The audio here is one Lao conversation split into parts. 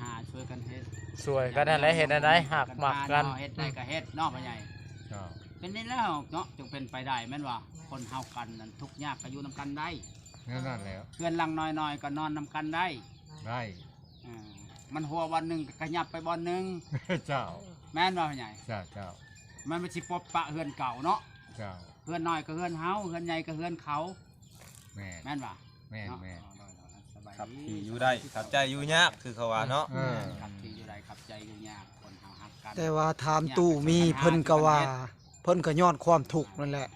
ຫາ ຊ່ວຍກັນເຮັດ ຊ່ວຍກັນຫັ້ນແຫຼະ ເຮັດແນວໃດ ຫາກມັກກັນ ເນາະ ເຮັດໄດ້ກໍເຮັດເນາະ ພໍ່ໃຫຍ່ ເຈົ້າ ເປັນນີ້ແລ້ວເນາະ ຈຶ່ງເປັນໄປໄດ້ ແມ່ນບໍ່? ຄົນເຮົາກັນນັ້ນ ທຸກຍາກກໍຢູ່ນຳກັນໄດ້ ແນວນັ້ນແຫຼະ ເຮືອນຫຼັງນ້ອຍໆ ກໍນອນນຳກັນໄດ້ ໄດ້ ເອີ ມັນຮົ່ວບ່ອນໜຶ່ງ ກໍຂະຫຍັບໄປບ່ອນໜຶ່ງ ເຈົ້າ ແມ່ນບໍ່ ພໍ່ໃຫຍ່? ເຈົ້າ ເຈົ້າ ມັນ ມັນຊິປົບປະເຮືອນເກົ່າເນາະ ເຈົ້າ ເຮືອນນ້ອຍກໍເຮືອນເຮົາ ເຮືອນໃຫຍ່ກໍເຮືອນເຂົາ ແມ່ນ ແມ່ນບໍ່? ແມ່ນ ເນາະ ແມ່ນ ໂດຍໆ ສະບາຍດີ ຂັບຂີ່ຢູ່ໄດ້ ຂັບໃຈຢູ່ຍາກ ຄືເຂົາວ່າເນາະ ເອີ ຂັບຂີ່ຢູ່ໄດ້ ຂັບໃຈຢູ່ຍາກ ຄົນເຮົາຮັກກັນ ແຕ່ວ່າຖາມຕູ້ມີ ເພິ່ນກໍວ່າ ເພິ່ນກໍຍ້ອນຄວາມທຸກນັ້ນແຫຼະ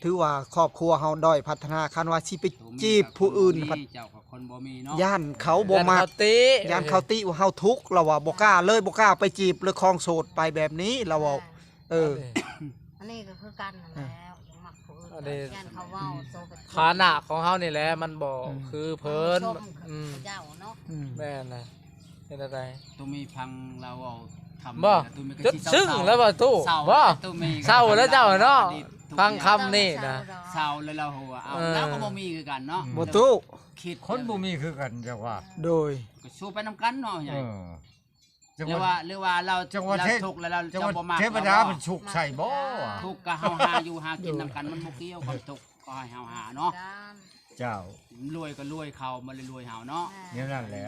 ຖືວ່າຄອບຄົວເຮົາດ້ອຍພັດທະນາ ຄັນວ່າຊິໄປຈີບຜູ້ອື່ນ ເຈົ້າກໍຄົນບໍ່ມີເນາະ ຢ້ານເຂົາບໍ່ມັກ ຢ້ານເຂົາຕິ ຢ້ານເຂົາຕິວ່າເຮົາທຸກ ລາວວ່າບໍ່ກ້າເລີຍ ບໍ່ກ້າໄປຈີບເລີຍ ຄອງໂສດໄປແບບນີ້ ລາວເວົ້າ ເອີ ອັນນີ້ກໍຄືກັນນັ້ນແຫຼະ ບໍ່ມັກຜູ້ອື່ນ ຢ້ານເຂົາເວົ້າ ໂຕເປັນ ຖານະຂອງເຮົານີ້ແຫຼະ ມັນບໍ່ຄືເພິ່ນ ອືມ ເຂົາເຈົ້າເນາະ ອືມ ແມ່ນນະ ເຮັດແນວໃດ? ຕູ້ມີຟັງລາວເວົ້າຄຳ ບໍ່ ຕູ້ມີກໍຊິເສົ້າ ລາວວ່າຕູ້ ເສົ້າ ບໍ່ ຕູ້ມີ ເສົ້າແລ້ວເຈົ້າເນາະ ຟັງຄຳນີ້ນະ ເສົ້າແລ້ວລາວຫົວ ເອົາ ເອີ ລາວກໍບໍ່ມີຄືກັນເນາະ ບໍ່ຕູ້ ຄິດ ຄົນບໍ່ມີຄືກັນ ເຈົ້າວ່າ ໂດຍ ກໍສູ້ໄປນຳກັນເນາະ ເອີ ຫຼືວ່າ ຫຼືວ່າລາວ ຈັງວ່າ ລາວທຸກແລ້ວ ລາວ ເທ ຈັງວ່າບໍ່ມັກ ເທວະດາເພິ່ນຊຸກໃສ່ບໍ່ ທຸກກໍເຮົາຫາຢູ່ຫາກິນນຳກັນ ມັນບໍ່ກ່ຽວຄວາມທຸກ ກໍໃຫ້ເຮົາຫາເນາະ ເຈົ້າ ລວຍກໍລວຍເຂົາ ບໍ່ໄດ້ລວຍເຮົາເນາະ ແມ່ນ ແນວນັ້ນແຫຼະ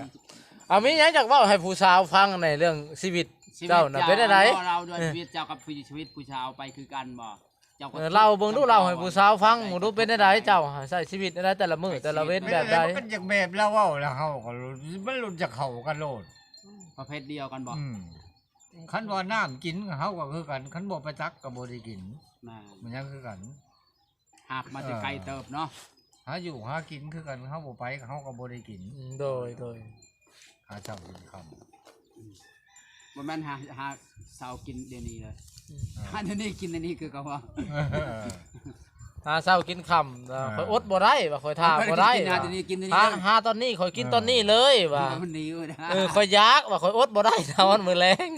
ເອົາ ມີຫຍັງຢາກເວົ້າໃຫ້ຜູ້ສາວຟັງແດ່ ເລື່ອງຊີວິດເຈົ້ານະ ເປັນແນວໃດ? ເອີ ເລົ່າເລື່ອງຊີວິດເຈົ້າກັບ ຊີວິດຜູ້ສາວໄປຄືກັນບໍ່? ເຈົ້າກໍ ເອີ ເລົ່າເບິ່ງດູ ເລົ່າໃຫ້ຜູ້ສາວຟັງເບິ່ງດູ ເປັນແນວໃດເຈົ້າ ໃຊ້ຊີວິດແນວໃດ ແຕ່ລະມື້ແຕ່ລະເວັນແບບໃດ? ມັນກໍຢາກແບບລາວເວົ້າ ແລ້ວເຮົາກໍ ມັນຫຼຸດຈາກເຂົາກັນໂລດ ປະເພດດຽວກັນບໍ່? ອືມ ຄັນວ່ານ້ຳກິນເຮົາກໍຄືກັນ ຄັນບໍ່ໄປຕັກກໍບໍ່ໄດ້ກິນ ແມ່ນ ມັນຍັງຄືກັນ ຫາບມາແຕ່ໄກເຕີບເນາະ ຫາຢູ່ຫາກິນຄືກັນ ເຮົາບໍ່ໄປເຮົາກໍບໍ່ໄດ້ກິນ ອືມ ໂດຍ ໂດຍ ຫາເຊົ້າກິນຄ່ຳ ອືມ ບໍ່ແມ່ນຫາ ຫາເຊົ້າກິນດຽວນີ້ເລີຍ ອືມ ຫາດຽວນີ້ກິນດຽວນີ້ຄືເຂົາວ່າ ຫາເຊົ້າກິນຄ່ຳ ເອີ ຂ້ອຍອົດບໍ່ໄດ້ວ່າ ຂ້ອຍຖ້າບໍ່ໄດ້ວ່າ ຫາດຽວນີ້ກິນດຽວນີ້ ຫາ ຫາຕອນນີ້ຂ້ອຍກິນຕອນນີ້ເລີຍວ່າ ມັນໜີຢູ່ນະ ເອີ ຂ້ອຍຢາກວ່າ ຂ້ອຍອົດບໍ່ໄດ້ ຮອດມື້ແລງ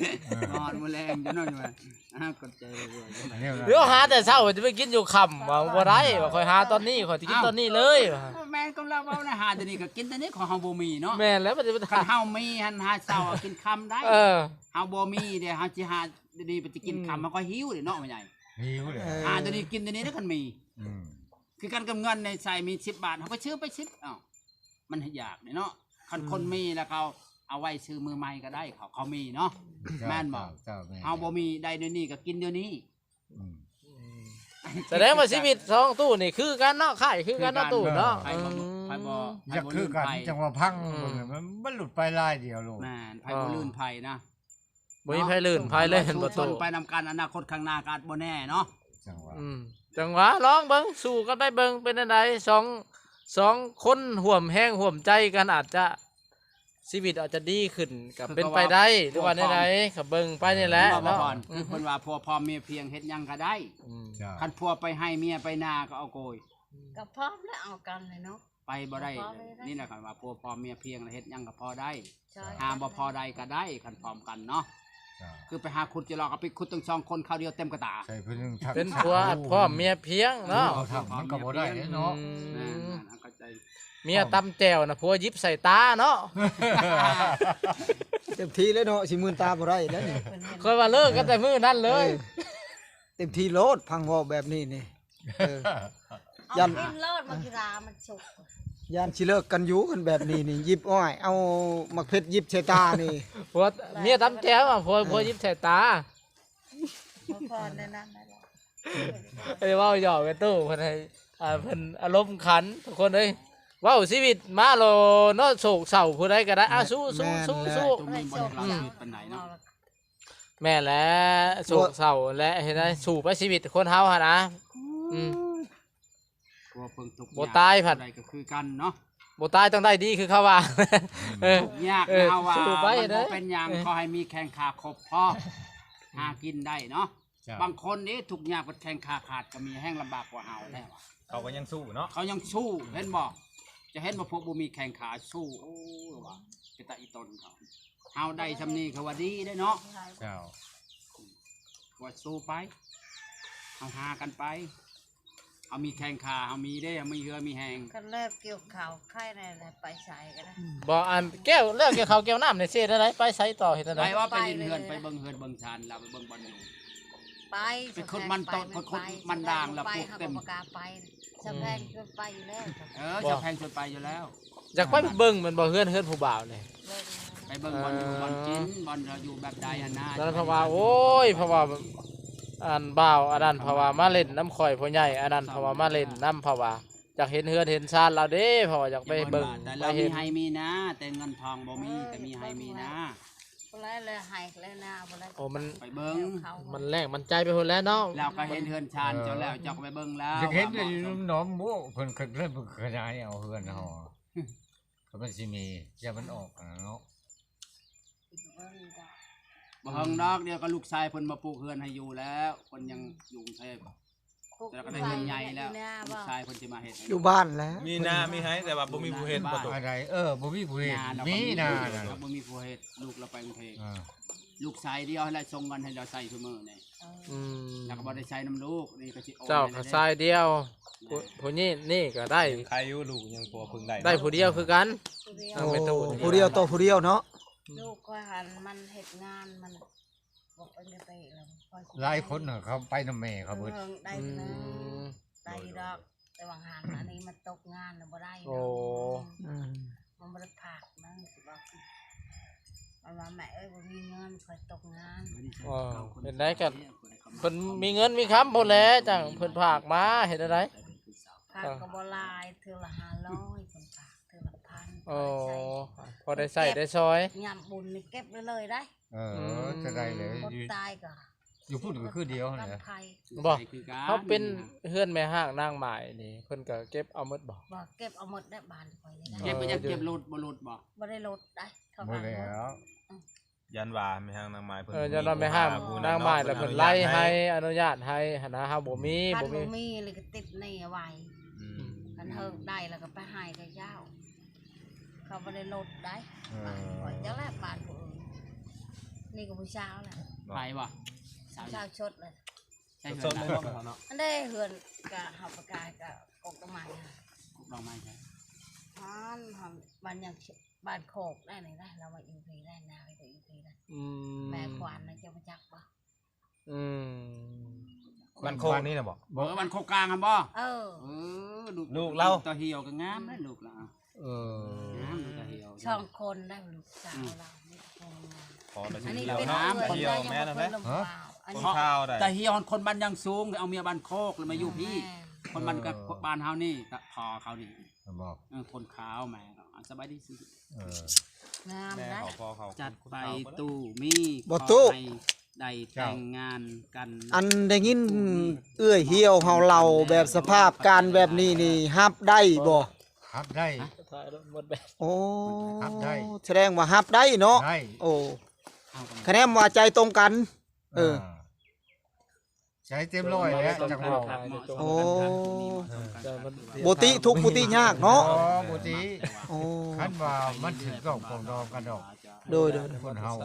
ຮອດມື້ແລງ ຈະນອນວ່າ ອ່າ ຂອບໃຈຫຼາຍໆ ດຽວຫາແຕ່ເຊົ້າຈະໄປກິນຢູ່ຄ່ຳ ວ່າບໍ່ໄດ້ ວ່າຂ້ອຍຫາຕອນນີ້ ຂ້ອຍຊິກິນຕອນນີ້ເລີຍ ແມ່ນກໍລາວເວົ້ານະ ຫາແຕ່ນີ້ກໍກິນແຕ່ນີ້ ຂອງເຮົາບໍ່ມີເນາະ ແມ່ນແລ້ວ ຄັນເຮົາມີຫັ້ນ ຫາເຊົ້າກິນຄ່ຳໄດ້ ເອີ ເຮົາບໍ່ມີເດ້ ເຮົາຊິຫາແຕ່ນີ້ໄປກິນຄ່ຳ ມັນກໍຫິວເດ້ເນາະ ແມ່ໃຫຍ່ ຫິວເດ້ ຫາແຕ່ນີ້ກິນແຕ່ນີ້ເດ້ ຄັນມີ ອືມ ຄືກັນກັບເງິນໃນໃສ່ມີສິບບາດ ເຮົາກໍຊື້ໄປສິບ ເອົ້າ ມັນຢາກເດ້ເນາະ ຄັນຄົນ ອືມ ມີແລ້ວເຂົາເອົາໄວ້ຊື້ມື້ໃໝ່ກໍໄດ້ ເຂົາ ເຂົາມີເນາະ ເຈົ້າ ແມ່ນບໍ່? ເຈົ້າ ເຈົ້າ ແມ່ນ ເຮົາບໍ່ມີ ໄດ້ດຽວນີ້ກໍກິນດຽວນີ້ ອືມ ສະແດງວ່າຊີວິດສອງຕູ້ນີ້ຄືກັນເນາະ ຄ້າຍຄືກັນເນາະຕູ້ເນາະ ໃຜບໍ່ ໃຜບໍ່ ຢາກຄືກັນ ໃຜບໍ່ລື່ນໃຜ ຈັ່ງວ່າພັງ ອືມ ເບິ່ງ ມັນ ມັນຫຼຸດໄປລາຍດຽວໂລດ ແມ່ນ ໃຜບໍ່ ອໍ ລື່ນໃຜນະ ບໍ່ມີໃຜລື່ນໃຜເລີຍ ເຫັນບໍ່ຕູ້ ໄປນຳກັນ ອະນາຄົດຂ້າງໜ້າກໍອາດບໍ່ແນ່ເນາະ ຈັ່ງວ່າ ອືມ ຈັ່ງວ່າລອງເບິ່ງ ສູ້ກັນໄປເບິ່ງ ເປັນແນວໃດ ສອງ ສອງຄົນຮ່ວມແຮງຮ່ວມໃຈກັນ ອາດຈະ ຊີວິດອາດຈະດີຂຶ້ນກໍເປັນໄປໄດ້ ຫຼືວ່າແນວໃດກໍເບິ່ງໄປນີ້ແຫຼະເນາະ ຄືເພິ່ນວ່າ ຜົວພ້ອມເມຍພຽງເຮັດຫຍັງກໍໄດ້ ອືມ ຄັນຜົວໄປໄຮ່ເມຍໄປນາກໍເອົາໂກຍ ກໍພ້ອມແລ້ວເອົາກັນເລີຍເນາະ ໄປບໍ່ໄດ້ ນີ້ແຫຼະ ຄັນວ່າຜົວພ້ອມເມຍພຽງແລ້ວເຮັດຫຍັງກໍພໍໄດ້ ຫາບໍ່ພໍໄດ້ກໍໄດ້ ຄັນພ້ອມກັນເນາະ ຄືໄປຫາຂຸດຈະລອກ ກໍໄປຂຸດທັງສອງຄົນຄາວດຽວເຕັມກະຕາ ໃສ່ຜູ້ໜຶ່ງທັກ ເປັນຜົວພ້ອມເມຍພຽງເນາະ ເອີ ມັນກໍບໍ່ໄດ້ເນາະ ອືມ ແມ່ນໆ ເຂົ້າໃຈ ເມຍຕຳແຈ່ວນະ ຜົວຫຍິບໃສ່ຕາເນາະ ເຕັມທີ່ເລີຍເນາະ ຊິມື່ນຕາບໍ່ໄດ້ແລ້ວນີ້ ຂ້ອຍວ່າເລີກກັນແຕ່ມື້ນັ້ນເລີຍ ເອີ ເຕັມທີ່ໂລດ ພັງເວົ້າແບບນີ້ນີ້ ເອີ ເອົາ ຢ້ານກິນໂລດ ມັກກິລາມັນສຸກ ຢ້ານຊິເລີກກັນຢູ່ ຄັນແບບນີ້ນີ້ ຫຍິບ ໂອ້ຍ ເອົາໝາກເພັດຫຍິບໃສ່ຕານີ້ ຜົວ ເມຍຕຳແຈ່ວ ຜົວ ຜົວຫຍິບໃສ່ຕາ ບໍ່ພໍແນວນັ້ນແຫຼະ ເອີ ເວົ້າຫຍອກກັນຕູ້ ເພິ່ນໃຫ້ ອ່າ ເພິ່ນອາລົມຂັນ ທຸກຄົນເອີຍ ເວົ້າຊີວິດມາໂລເນາະ ໂສກເສົ້າຜູ້ໃດກໍໄດ້ ອ່າ ສູ້ໆ ແມ່ນແຫຼະ ສູ້ໆ ແມ່ນແຫຼະ ໂສກເສົ້າແຫຼະ ເຮັດໃດ ສູ້ໄປ ຊີວິດຄົນເຮົາຫັ້ນນະ ອືມ ບໍ່ຕາຍພັດ ໃດກໍຄືກັນເນາະ ບໍ່ຕາຍຕ້ອງໄດ້ດີ ຄືເຂົາວ່າ ເອີ ທຸກຍາກ ເອີ ເຮົາວ່າ ສູ້ໄປ ມັນບໍ່ເປັນຫຍັງ ເອີ ຂໍໃຫ້ມີແຂ້ງຂາຄົບພໍ ຫາກິນໄດ້ເນາະ ບາງຄົນນີ້ທຸກຍາກ ເພິ່ນແຂ້ງຂາຂາດກໍມີ ແຮ່ງລຳບາກກວ່າເຮົາແລ້ວ ເຂົາກໍຍັງສູ້ເນາະ ເຂົາຍັງສູ້ ເຫັນບໍ່ ຈະເຫັນວ່າພວກບໍ່ມີແຂ້ງຂາສູ້ ໂອ້ ວ່າເປັນຕາອີ່ຕົນເຂົາ ເຮົາໄດ້ຊ່ຳນີ້ກໍວ່າດີເດ້ເນາະ ເຈົ້າ ວ່າສູ້ໄປ ເຮົາຫາກັນໄປ ເຮົາມີແຂ້ງຂາ ເຮົາມີເດ້ ເຮົາມີເຫື່ອມີແຮງ. ຄັນແລ້ວກ່ຽວເຂົ້າໄຄແດ່ ໄປໃສກໍໄດ້. ບໍ່ ອັນແກ້ວ ແລ້ວກ່ຽວເຂົ້າກ່ຽວນ້ຳນີ້ ຊິເຮັດແນວໃດ? ໄປໃສຕໍ່ ເຮັດແນວໃດ? ໄປວ່າໄປຫຼິ້ນເຮືອນ ໄປເບິ່ງເຮືອນເບິ່ງຊານ ລາວໄປເບິ່ງບ່ອນຢູ່. ໄປ ໄປຂຸດມັນຕອດ ໄປຂຸດມັນດາງ ລາວປູກເຕັມ. ສະແພງຊວນໄປຢູ່ແລ້ວ. ເອີ ສະແພງຊວນໄປຢູ່ແລ້ວ. ຢາກໄປເບິ່ງແມ່ນບໍ່ ເຮືອນ ເຮືອນຜູ້ບ່າວນີ້? ໄປເບິ່ງບ່ອນຢູ່ ເອີ ບ່ອນກິນ ບ່ອນເຮົາຢູ່ແບບໃດຫັ້ນນະ. ນັ້ນເພາະວ່າ ໂອ້ຍ ເພາະວ່າ ອັນບ່າວອັນນັ້ນ ເພາະວ່າມາຫຼິ້ນນຳຂ້ອຍ ຜູ້ໃຫຍ່ອັນນັ້ນ ເພາະວ່າມາຫຼິ້ນນຳ ເພາະວ່າຢາກເຫັນເຮືອນເຫັນຊານລາວເດ້ ເພາະວ່າຢາກໄປເບິ່ງ ແຕ່ລາວມີໄຮ່ມີນາ ແຕ່ເງິນທອງບໍ່ມີ ແຕ່ມີໄຮ່ມີນາ. ຜູ້ໃດແລ້ວໄຮ່ແລ້ວນາ ຜູ້ໃດ ໂອ້ ມັນ ໄປເບິ່ງ ມັນແລງມັນໃຈໄປພຸ້ນແຫຼະເນາະ. ລາວກໍເຫັນເຮືອນຊານເຈົ້າແລ້ວ ເຈົ້າກໍໄປເບິ່ງແລ້ວ. ຢາກເຫັນຢູ່ນອມ ໂອ້ ເພິ່ນກໍເລີຍຂະຫຍາຍເອົາເຮືອນເຮົາ ກໍມັນຊິມີ ຢ່າມັນອອກຫັ້ນນະເນາະ. ບໍ່ເຖິງດອກ ດຽວກໍລູກຊາຍເພິ່ນມາປູກເຮືອນໃຫ້ຢູ່ແລ້ວ ເພິ່ນຍັງຢູ່ກຸງເທບ. ແຕ່ກໍໄດ້ເຮືອນໃຫຍ່ແລ້ວ ລູກຊາຍເພິ່ນຊິມາເຮັດໃຫ້ ຢູ່ບ້ານແລ້ວ ມີນາມີໄຮ່ ແຕ່ວ່າບໍ່ມີຜູ້ເຮັດ. ບໍ່ຕົກ ອັນໃດ ເອີ ບໍ່ມີຜູ້ເຮັດ ມີນາ ບໍ່ມີຜູ້ເຮັດ ລູກລາວໄປກຸງເທບ. ເອີ ລູກຊາຍດຽວຫັ້ນແຫຼະ ສົ່ງເງິນໃຫ້ລາວໃຊ້ຊຸມື້ນີ້. ອືມ ແລ້ວກໍບໍ່ໄດ້ໃຊ້ນຳລູກ ນີ້ກໍຊິໂອນ ເຈົ້າກໍຊາຍດຽວ ຜູ້ນີ້ນີ້ກໍໄດ້ ຍັງໄຄຢູ່ ລູກຍັງພໍເພິ່ງໄດ້ ໄດ້ຜູ້ດຽວຄືກັນ. ຜູ້ດຽວ ເອົາແມ່ຕູ້ ຜູ້ດຽວຕໍ່ຜູ້ດຽວເນາະ. ລູກຂ້ອຍຫັ້ນມັນເຮັດງານ ມັນບໍ່ເປັນກະຕິແລ້ວ ຂ້ອຍ ຫຼາຍຄົນນະ ເຂົາໄປນຳແມ່ເຂົາເບິດ. ເອີ ໄດ້ ອືມ ໄດ້ດອກ ແຕ່ວ່າງານອັນນີ້ມັນຕົກງານແລ້ວບໍ່ໄດ້. ໂອ້ ອືມ ມັນບໍ່ໄດ້ພັກນະ ຊິບອກ ມັນວ່າ ແມ່ເອີຍ ບໍ່ມີເງິນ ຂ້ອຍຕົກງານ. ເອີ ເຮັດໄດ້ກໍ ເພິ່ນມີເງິນມີຄຳພຸ້ນແຫຼະ ຈັ່ງເພິ່ນພາກມາ ເຮັດແນວໃດ? ພາກກໍບໍ່ຫຼາຍ ເທື່ອລະຫ້າຮ້ອຍ ເພິ່ນພາກເທື່ອລະພັນ. ໂອ້ ພໍໄດ້ໃຊ້ໄດ້ສອຍ ຍາມບຸນນີ້ເກັບໄວ້ເລີຍໄດ໋. ເອີ ອືມ ຈະໄດ້ເລີຍ ຄົນຕາຍກໍ ຢູ່ພຸ້ນກໍຄືດຽວຫັ້ນແຫຼະ. ບໍ່ ເຮົາເປັນເຮືອນແມ່ຮ້າງນາງໝ້າຍນີ້ ເພິ່ນກໍເກັບເອົາໝົດບໍ່? ບໍ່ ເກັບເອົາໝົດໄດ໋ ບ້ານຂ້ອຍນີ້. ເກັບໄປຍັງ ເກັບລົດ ບໍ່ລົດບໍ່? ບໍ່ໄດ້ລົດໄດ໋ ເຂົາບໍ່ແລ້ວ. ຢ້ານວ່າແມ່ຮ້າງນາງໝ້າຍເພິ່ນ ເອີ ຢ້ານວ່າແມ່ຮ້າງນາງໝ້າຍແລ້ວເພິ່ນໄລ່ໃຫ້ ອະນຸຍາດໃຫ້ຫັ້ນນະ ເຮົາບໍ່ມີ ບໍ່ມີ ບໍ່ມີ ແລ້ວກໍຕິດໜີ້ໄວ້. ອືມ ຄັນເຮີກໄດ້ແລ້ວກໍໄປໃຫ້ເຂົາເຈົ້າ ເຂົາບໍ່ໄດ້ລົດໄດ໋. ເອີ ບ້ານຂ້ອຍຈັກແຫຼະ ບ້ານຜູ້ອື່ນ ນີ້ກໍຜູ້ຊາວແຫຼະ. ໃຜວະ? ຜູ້ຊາວຊົດເລີຍ ໃສ່ເຮືອນ ຊົດເລີຍເນາະ. ອັນໃດເຮືອນກະເຮົາປະກາດກະກົກດອກໄມ້ ກົກດອກໄມ້ໃສ່ ຫັ້ນ ບ້ານຫຍັງ ບ້ານໂຄກໄດ໋ນີ້ນະ ລາວວ່າອີ່ພີໄດ໋ ນາໄປອີ່ພີໄດ໋. ອືມ ແມ່ຂວັນນະ ເຈົ້າຮູ້ຈັກບໍ່? ອືມ ບ້ານໂຄກນີ້ນະບໍ່? ເອີ ບ້ານໂຄກກາງຫັ້ນບໍ່? ເອີ ເອີ ລູກ ລູກລາວ ຕາຫ່ຽວກໍງາມເດ້ ລູກລາວ. ເອີ ງາມຕາຫ່ຽວ ສອງຄົນໄດ້ ລູກສາວລາວ ອືມ ມີແຕ່ຄົນງາມ. ອັນນີ້ກໍເປັນເອື້ອຍ ຕາຫ່ຽວແມ່ນແຫຼະ ຄົນຂາວໄດ໋ ຕາຫ່ຽວຫັ້ນຄົນບ້ານຍາງສູງ ໄປເອົາເມຍບ້ານໂຄກ ແລ້ວມາຢູ່ພີ້. ຄົນບ້ານ ບ້ານເຮົານີ້ ພໍ່ເຂົານີ້ ເອີ ຄົນຂາວແມ່. ສະບາຍດີ ເອີ ງາມໄດ໋ ແມ່ເຂົາ ພໍ່ເຂົາ ຈັດໄປຕູ້ມີ ບໍ່ຕູ້ ຂໍໃຫ້ໄດ້ແຕ່ງງານກັນ. ອັນໄດ້ຍິນເອື້ອຍຫ່ຽວເຮົາເລົ່າແບບສະພາບການແບບນີ້ນີ້ ຮັບໄດ້ບໍ່? ຮັບໄດ້. ໂອ້ ຮັບໄດ້ ສະແດງວ່າຮັບໄດ້ເນາະ. ໂອ້ ຄະແນນວ່າໃຈຕົງກັນ. ເອີ ໃຈເຕັມຮ້ອຍແລ້ວ ຈັກເວົ້າ. ໂອ້ ບໍ່ຕິທຸກບໍ່ຕິຍາກເນາະ. ບໍ່ຕິ. ໂອ້ ຄັນວ່າມັນຖືກຕ້ອງປອງດອງກັນດອກ. ໂດຍໆ ຄົນເຮົາ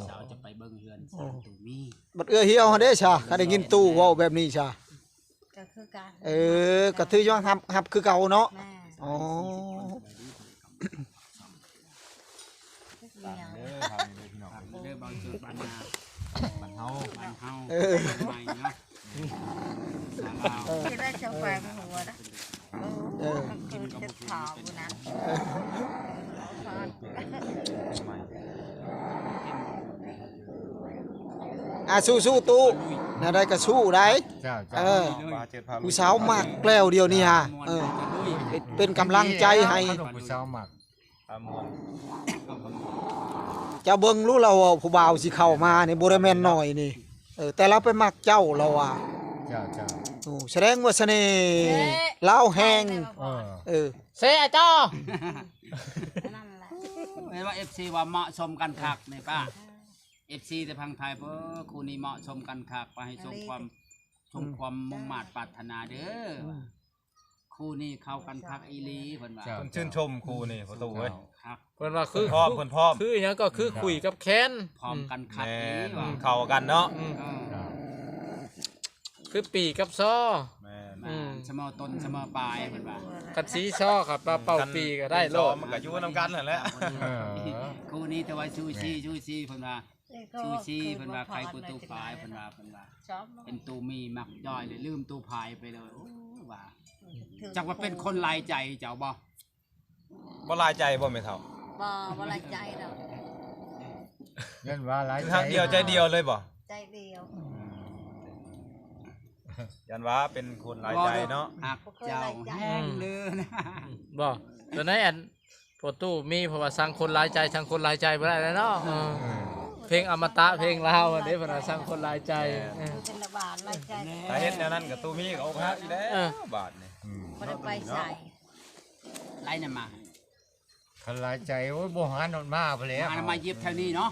ບັດເອື້ອຍຫ່ຽວຫັ້ນເດ້ຊະ ຄັນໄດ້ຍິນຕູ້ເວົ້າແບບນີ້ຊະ ກໍຄືກັນ. ເອີ ກໍຖືວ່າຮັບ ຮັບຄືເກົ່າເນາະ. ແມ່ນ. ອໍ ຕາມເດີ ເຮົານີ້ເດີພີ່ນ້ອງ ເດີ ບ້ານເກີດບ້ານນາ ບ້ານເຮົາ ບ້ານເຮົາ. ເອີ ໃໝ່ເນາະ ສາລາວ. ເອີ ຊິໄດ້ເຈົ້າໄປຫົວນະ. ເອີ ກິນກັບບໍ່ເຄີຍເປັນນະ. ອ່າ ສູ້ໆ ຕູ້ ແນວໃດກໍສູ້ໄດ້. ເຈົ້າ ເຈົ້າ. ເອີ ຜູ້ສາວມັກແລ້ວດຽວນີ້ຫາ. ເອີ ເປັນກຳລັງໃຈໃຫ້ ຜູ້ສາວມັກ. ເຈົ້າເບິ່ງຮູ້ລາວ ຜູ້ບ່າວຊິເຂົ້າມານີ້ບໍ່ໄດ້ແມ່ນໜ້ອຍນີ້. ເອີ ແຕ່ລາວໄປມັກເຈົ້າລາວວ່າ. ເຈົ້າ ເຈົ້າ. ໂອ້ ສະແດງວ່າສະເໜ່ລາວແຮງ. ເອີ ເອີ ເຊອາຈໍ. ແມ່ນວ່າເອັຟຊີວ່າເໝາະສົມກັນຄັກນີ້ປ້າ. ເອັຟຊີແຕ່ຝັ່ງໄທ ເອີ ຄູ່ນີ້ເໝາະສົມກັນຄັກ ຂໍໃຫ້ສົມຄວາມ ສົມຄວາມມຸ່ງມາດປາດຖະໜາເດີ. ຄູ່ນີ້ເຂົ້າກັນຄັກອີ່ຫຼີ ເພິ່ນວ່າ. ເຈົ້າ ເພິ່ນຊື່ນຊົມຄູ່ນີ້ ພໍ່ຕູ້ເອີຍ. ເພິ່ນວ່າຄື ເພິ່ນພ້ອມ ເພິ່ນພ້ອມ ຄືຫຍັງກໍຄືຂຸຍກັບແຄນ ພ້ອມກັນຄັກ. ແມ່ນ ເຂົ້າກັນເນາະ. ອືມ ເອີ ຄືປີກັບຊໍ. ແມ່ນ. ອືມ ສະເໝີຕົ້ນສະເໝີປາຍເພິ່ນວ່າ ຄັນຊີຊໍກັບປາເປົ້າປີກໍໄດ້ໂລດ ມັນກໍຢູ່ນຳກັນຫັ້ນແຫຼະ ເອີ ຄູ່ນີ້ແຕ່ວ່າຊູຊີ ຊູຊີເພິ່ນວ່າ ຊູຊີເພິ່ນວ່າໄຄກວ່າຕູ້ພາຍ ເພິ່ນວ່າ ເພິ່ນວ່າ ເປັນຕູ້ມີມັກຈ້ອຍເລີຍ ລືມຕູ້ພາຍໄປເລີຍ ໂອ້ ວ່າ ຈັກວ່າເປັນຄົນຫຼາຍໃຈເຈົ້າບໍ່? ບໍ່ຫຼາຍໃຈບໍ່ແມ່ເຖົ້າ? ບໍ່ ບໍ່ຫຼາຍໃຈດອກ ຢ້ານວ່າຫຼາຍໃຈ ຮັກດຽວໃຈດຽວເລີຍບໍ່? ໃຈດຽວ ຢ້ານວ່າເປັນຄົນຫຼາຍໃຈເນາະ ຮັກເຈົ້າແຮງເລີຍນະ ບໍ່ ຕົວໃນອັນ ພໍ່ຕູ້ມີ ເພາະວ່າຊັງຄົນຫຼາຍໃຈ ຊັງຄົນຫຼາຍໃຈບໍ່ໄດ້ແລ້ວເນາະ ເອີ ເພງອະມະຕະ ເພງລາວອັນນີ້ ເພິ່ນວ່າຊັງຄົນຫຼາຍໃຈ ເອີ ເປັນລະບາດຫຼາຍໃຈ ຖ້າເຮັດແນວນັ້ນກໍຕູ້ມີກໍອົກຫັກອີກແລ້ວ ເອີ ບາດນີ້ ອືມ ບໍ່ໄດ້ໄປໃສ ໄລ່ນຳມາ ຄັນຫຼາຍໃຈ ໂອ້ຍ ບໍ່ຫານຮອດມາພຸ້ນແຫຼະ ມາ ມາຢຽບແຖວນີ້ເນາະ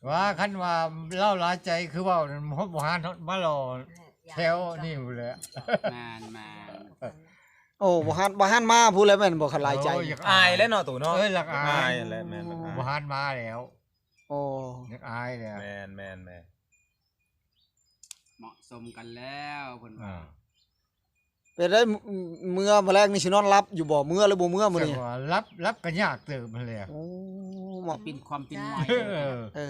ວ່າຄັນວ່າລາວຫຼາຍໃຈຄືເວົ້ານັ້ນ ບໍ່ຫານຮອດມາລໍແຖວນີ້ພຸ້ນແຫຼະ ແມ່ນໆ ໂອ້ ບໍ່ຫານ ບໍ່ຫານມາພຸ້ນແຫຼະແມ່ນບໍ່ ຄັນຫຼາຍໃຈ ໂອ້ຍ ຢາກອາຍ ອາຍແຫຼະເນາະ ຕູ້ເນາະ ເອີ ຢາກອາຍ ຢາກອາຍແຫຼະ ແມ່ນ ບໍ່ຫານມາແລ້ວ ໂອ້ ຢາກອາຍແລ້ວ ແມ່ນໆໆ ເໝາະສົມກັນແລ້ວເພິ່ນວ່າ ອ່າ ເປັນໄດ້ ເມືອ ມື້ແລງນີ້ຊິນອນຫຼັບຢູ່ບໍ່? ເມືອຫຼືບໍ່ເມືອມື້ນີ້? ຫຼັບ ຫຼັບກໍຍາກເຕີບຫັ້ນແຫຼະ ໂອ້ ເປັນຄວາມເປັນໄຫວ ເອີ ເອີ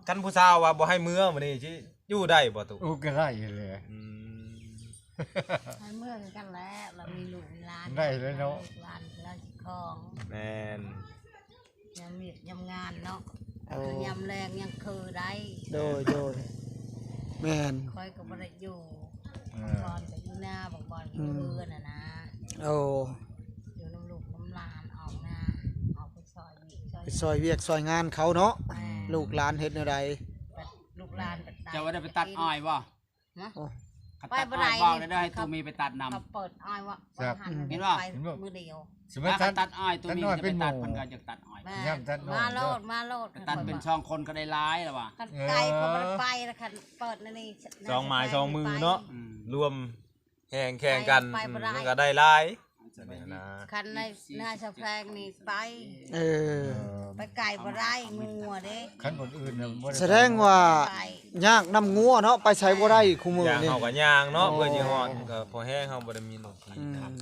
ຄັນຜູ້ສາວວ່າບໍ່ໃຫ້ເມືອມື້ນີ້ຊິຢູ່ໄດ້ບໍ່ຕູ້? ໂອ້ ກໍໄດ້ແຫຼະ ອືມ ໃຫ້ເມືອຄືກັນແຫຼະ ລາວມີລູກມີຫຼານ ໄດ້ແລ້ວເນາະ ລູກຫຼານລາວຊິຄອງ ແມ່ນ ຍາມວຽກຍາມງານເນາະ ເອີ ຍາມແລງຍັງຄືໄດ້ ໂດຍ ໂດຍ ແມ່ນ ຂ້ອຍກໍບໍ່ໄດ້ຢູ່ ເອີ ບາງບ່ອນກໍຢູ່ນາ ບາງບ່ອນກໍຢູ່ ອືມ ເຮືອນຫັ້ນນະ ໂອ້ ຢູ່ນຳລູກນຳຫຼານ ອອກນາ ອອກໄປຊ່ອຍວຽກຊ່ອຍ ໄປຊ່ອຍວຽກຊ່ອຍງານເຂົາເນາະ ແມ່ນ ລູກຫຼານເຮັດແນວໃດ? ລູກຫຼານ ເຈົ້າວ່າໄດ້ໄປຕັດອ້ອຍບໍ່? ຮະ? ໂອ້ ຄັນຕັດອ້ອຍບອກໄດ້ເດີ ໃຫ້ຕູມີໄປຕັດນຳ ເຂົາເປີດອ້ອຍວ່າ ເຫັນບໍ່? ໄປມື້ດຽວ ຊິມາຕັດ ຕັດອ້ອຍ ຕູມີຈະໄປຕັດ ເພິ່ນກໍຢາກຕັດອ້ອຍ ແມ່ນ ມາໂລດ ມາໂລດ ໄປຕັດເປັນສອງຄົນກໍໄດ້ຫຼາຍແລ້ວວ່າ ຄັນໄກກໍບໍ່ໄດ້ໄປລະ ຄັນເປີດໃນນີ້ ສອງໝາຍສອງມືເນາະ ອືມ ລວມແຮງແຂ່ງກັນ ໄປບໍ່ໄດ້ ມັນກໍໄດ້ຫຼາຍ ຄັນໃນນາຊາວແພງນີ້ໄປ ເອີ ໄປໄກບໍ່ໄດ້ ງົວເດ້ ຄັນຄົນອື່ນນະບໍ່ໄດ້ ສະແດງວ່າຍາກນຳງົວເນາະ ໄປໃສບໍ່ໄດ້ຄູ່ມື້ນີ້ ເຮົາກໍຍ່າງເນາະ ເພື່ອຊິຮອດ ກໍພໍແຮງເຮົາບໍ່ໄດ້ມີລົດຂີ່ນຳ ອືມ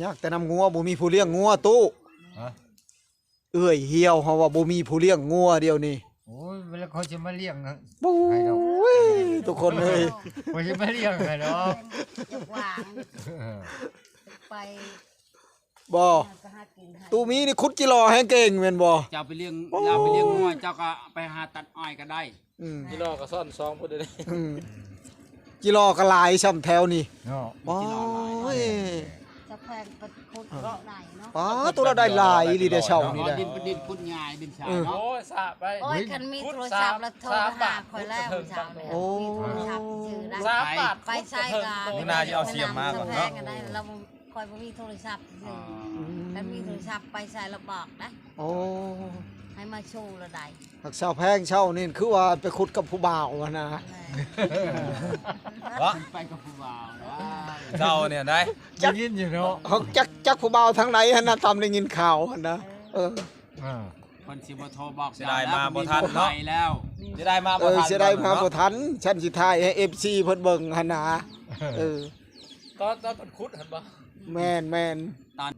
ຍາກແຕ່ນຳງົວ ບໍ່ມີຜູ້ລ້ຽງງົວຕູ້ ຮະ? ເອື້ອຍຫ່ຽວເຮົາວ່າບໍ່ມີຜູ້ລ້ຽງງົວດຽວນີ້ ໂອ້ຍ ແລ້ວເຂົາຊິມາລ້ຽງ ໂອ້ຍ ໃຫ້ດອກ ທຸກຄົນເອີຍ ເຂົາຊິມາລ້ຽງໃຫ້ດອກ ຈະຫວາງ ເອີ ໄປ ບໍ່ ຫາກິນໃຫ້ ຕູ້ມີນີ້ຂຸດຈີຫຼໍ່ແຮງເກັ່ງແມ່ນບໍ່? ເຈົ້າໄປລ້ຽງ ໂອ້ຍ ລາວໄປລ້ຽງງົວ ເຈົ້າກໍໄປຫາຕັດອ້ອຍກໍໄດ້ ອືມ ຈີຫຼໍ່ກໍຊ້ອນສອງພຸ້ນເດ້ ອືມ ຈີຫຼໍ່ກໍຫຼາຍຊ່ຳແຖວນີ້ເນາະ ໂອ້ຍ ສະແພງເພິ່ນຂຸດໄດ້ເນາະ ປ້າ ໂຕລະໄດ້ຫຼາຍອີ່ຫຼີເດ້ເຊົ້ານີ້ ດິນເປັນດິນຂຸດງ່າຍ ດິນຊາຍເນາະ ໂອ້ຍ ສະໄປ ໂອ້ຍ ຄັນມີໂທລະສັບລະໂທໄປຫາຂ້ອຍແລ້ວເຈົ້ານີ້ ໂອ້ ມີໂທລະສັບຊື່ນະ ສາມບາດ ໄປໃສກໍ ມື້ໜ້າຊິເອົາສຽມມາກ່ອນເນາະ ຂ້ອຍບໍ່ມີໂທລະສັບຊື່ ອືມ ຄັນມີໂທລະສັບໄປໃສລະບອກນະ ໂອ້ ໃຫ້ມາຊູລະໄດ້ ຮັກສາວແພງເຊົ້ານີ້ຄືວ່າໄປຂຸດກັບຜູ້ບ່າວຫັ້ນນະ ແມ່ນ ວະ ໄປກັບຜູ້ບ່າວນະ ເຈົ້ານີ້ໄດ໋ ໄດ້ຍິນຢູ່ເນາະ ເຮົາຈັກ ຈັກຜູ້ບ່າວທາງໃດຫັ້ນນະ ຕາມໄດ້ຍິນຂ່າວຫັ້ນນະ ເອີ ເອີ ເພິ່ນຊິບໍ່ໂທບອກ ເສຍດາຍມາບໍ່ທັນເນາະ ເສຍດາຍມາບໍ່ທັນ ເອີ ເສຍດາຍມາບໍ່ທັນ ເນາະ ຊັ້ນຊິຖ່າຍໃຫ້ເອັຟຊີເພິ່ນເບິ່ງຫັ້ນນະ ເອີ ເອີ ຕອນ ຕອນເພິ່ນຂຸດຫັ້ນບໍ່? ແມ່ນໆ ຕອນ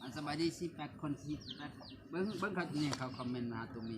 ອັນ ສະບາຍດີ ສິບແປດຄົນ ສິບແປດ ເບິ່ງ ເບິ່ງເຂົານີ້ ເຂົາຄອມເມັນມາຫາຕູມີ